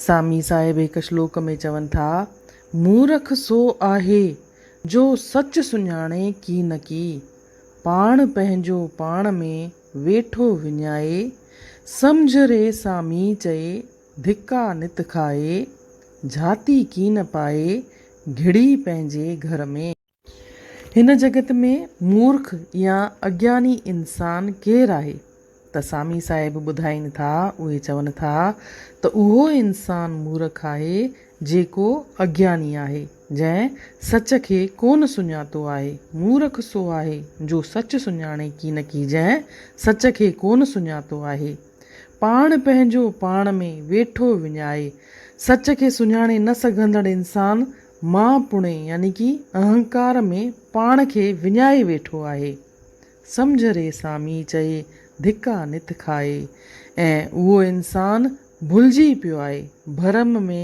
سامي صاحب هڪ شلوڪ ۾ چون ٿا، مورک سو آهي، جو سچ سڃاڻي ڪينڪي، پاڻ پنهنجو پاڻ ۾ ويٺو وڃائي، سمجهه ري سامي چئي، ڌڪا نت کائي، جھاتي ڪين پائي، گھڙي پنهنجي گھر ۾. هن جڳت ۾ مورک يا اگياني انسان ڪير آهي؟ ته سامي صاحب ٻڌائين ٿا، اهي چون ٿا ته اهو انسان مورک آهي جيڪو اگياني آهي، جنهن سچ کي ڪونه سڃاتو آهي، مورک سو آهي جو سچ سڃاڻي ڪينڪي جنهن سچ کي ڪونه سڃاتو آهي. پاڻ پنهنجو پاڻ ۾ ويٺو وڃائي، سچ کي سڃاڻي نه سگهندڙ انسان مان پڻي يعني ڪي اهنڪار ۾ پاڻ کي وڃائي ويٺو آهي. سمجهه ري سامي چئي ڌڪا نت کائي ۽ اهو انسان ڀلجي پيو آهي، ڀرم ۾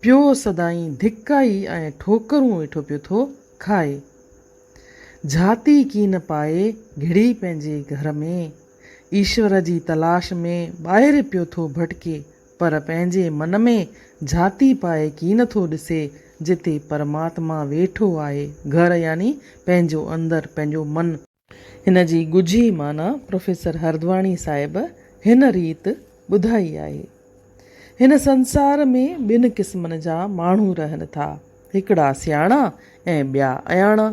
پيو سدائين ڌڪا ئي ۽ ٺوڪرون ويٺو پيو ٿو کائي. جھاتي ڪين پائي گھڙي پنهنجي گھر ۾، ايشور جي تلاش ۾ ٻاهر پيو ٿو ڀٽڪي پر پنهنجي من ۾ جھاتي پائي ڪين ٿو ڏسي جتي پرماتما ويٺو آهي، گھر يعني پنهنجو اندر، پنهنجو من. هن جي ڳجهي معنيٰ پروفيسر هردواڻي صاحب هن ريت ٻڌائي آهي. هن سنسار ۾ ٻن قسمن جا ماڻهو رهن ٿا، هڪڙا سياڻا ۽ ٻيا اياڻا.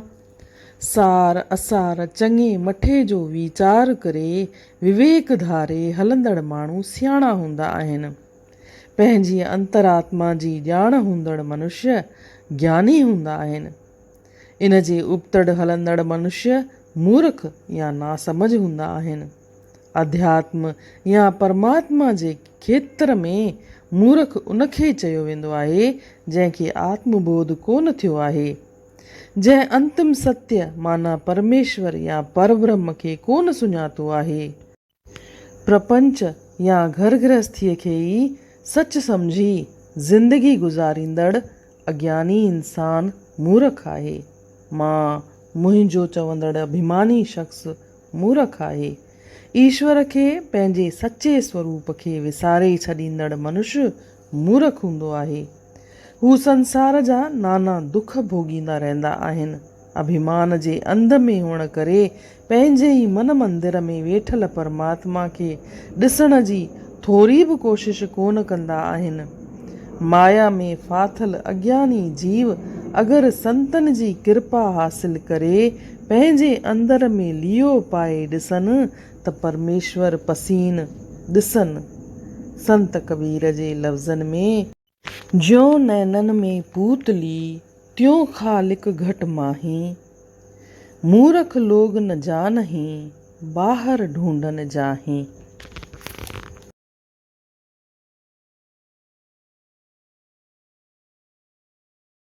سار اسار چڱي مٺي جو ويچار ڪري وويڪ ڌاري هلندڙ ماڻهو سياڻا هوندا آهن. پنهنجي انترآتما جي ڄاڻ هوندڙ منشيه گياني هوندا آهن. ان جي ابتڙ هلندڙ منشيه مورک يا ناسمجهه هوندا آهن. اڌياتم يا پرماتما جي کيتر ۾ مورک ان کي چيو ويندو آهي جنهن کي آتم بوڌ ڪونه ٿيو آهي. جنهن انتم ستيه معنيٰ پرميشور يا پربرهم کي ڪونه سڃاتو آهي. پرپنچ يا گهر گرهستيء کي ئي سچ سمجهي زندگي گذاريندڙ اگياني انسان مورک آهي. مان، منهنجو چوندڙ اڀيماني شخص مورک آهي. ايشور کي پنهنجي سچي سوروپ کي وساري ڇڏيندڙ منش مورک هوندو آهي. هو سنسار جا نانا دک ڀوڳيندا رهندا آهن. اڀيمان جي انڌ ۾ هئڻ ڪري پنهنجي ئي من مندر ۾ ويٺل پرماتما کي ڏسڻ جي ٿوري به ڪوشش ڪونه ڪندا آهن. مايا ۾ ڦاٿل اگياني جيو اگر سنتن جي ڪرپا حاصل ڪري پنهنجي اندر ۾ ليئو پائي ڏسن ته پرميشور پسين، ڏسن. سنت ڪبير جي لفظن ۾. جيون نينن ۾ پوتلي، تيون خالق گهٽ ماهين. مورک لوگ نه جانهين، باهر ڍونڍن جاهين.